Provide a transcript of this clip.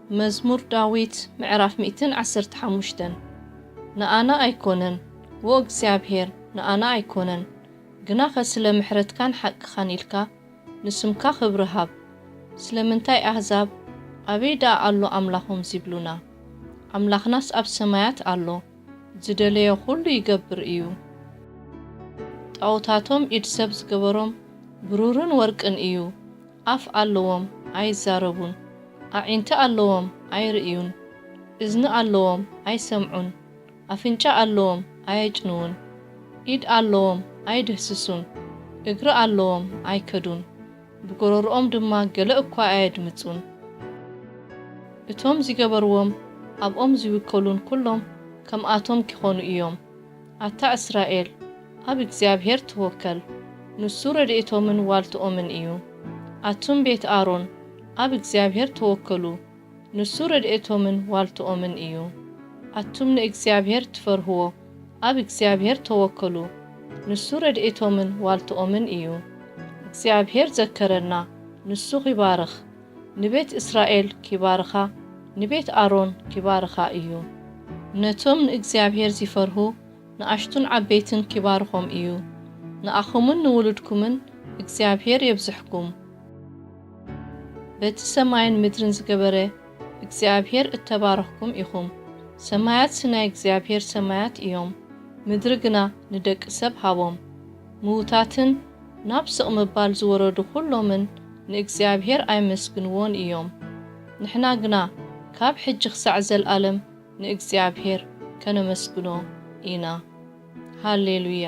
መዝሙር ዳዊት ምዕራፍ ሚእትን ዓሰርተ ሓሙሽተን። ንኣና ኣይኮነን፣ ዎ እግዚኣብሔር፣ ንኣና ኣይኮነን፣ ግናኸ ስለ ምሕረትካን ሓቅኻን ኢልካ ንስምካ ክብሪ ሃብ። ስለምንታይ ኣህዛብ፣ ኣበይ ደኣ ኣሎ ኣምላኾም ዚብሉና? ኣምላኽናስ ኣብ ሰማያት ኣሎ፣ ዝደለዮ ኹሉ ይገብር እዩ። ጣኦታቶም ኢድ ሰብ ዝገበሮም ብሩርን ወርቅን እዩ። ኣፍ ኣለዎም፣ ኣይዛረቡን። ኣዒንቲ ኣለዎም፣ ኣይርእዩን። እዝኒ ኣለዎም፣ ኣይሰምዑን። ኣፍንጫ ኣለዎም፣ ኣየጭንዉን። ኢድ ኣለዎም፣ ኣይድህስሱን። እግሪ ኣለዎም፣ ኣይከዱን። ብጎረርኦም ድማ ገለ እኳ ኣየድምጹን። እቶም ዚገበርዎም ኣብኦም ዚውከሉን ኩሎም ከምኣቶም ኪኾኑ እዮም። ኣታ እስራኤል፣ ኣብ እግዚኣብሔር ተወከል፣ ንሱ ረድኤቶምን ዋልትኦምን እዩ። ኣቱም ቤት ኣሮን፣ ኣብ እግዚኣብሔር ተወከሉ፣ ንሱ ረድኤቶምን ዋልትኦምን እዩ። ኣቱም ንእግዚኣብሔር ትፈርህዎ፣ ኣብ እግዚኣብሔር ተወከሉ፣ ንሱ ረድኤቶምን ዋልትኦምን እዩ። እግዚኣብሔር ዘከረና፣ ንሱ ኺባርኽ፣ ንቤት እስራኤል ኪባርኻ፣ ንቤት ኣሮን ኪባርኻ እዩ። ነቶም ንእግዚኣብሔር ዚፈርሁ ንኣሽቱን ዓበይትን ኪባርኾም እዩ። ንኣኹምን ንውሉድኩምን እግዚኣብሔር የብዝሕኩም። በቲ ሰማይን ምድርን ዝገበረ እግዚኣብሔር እተባረኽኩም ኢኹም። ሰማያትሲ ናይ እግዚኣብሔር ሰማያት እዮም፣ ምድሪ ግና ንደቂ ሰብ ሃቦም። ምዉታትን ናብ ስቕ ምባል ዝወረዱ ኹሎምን ንእግዚኣብሔር ኣየመስግንዎን እዮም። ንሕና ግና ካብ ሕጂ ኽሳዕ ዘለኣለም ንእግዚኣብሔር ከነመስግኖ ኢና። ሃሌሉያ።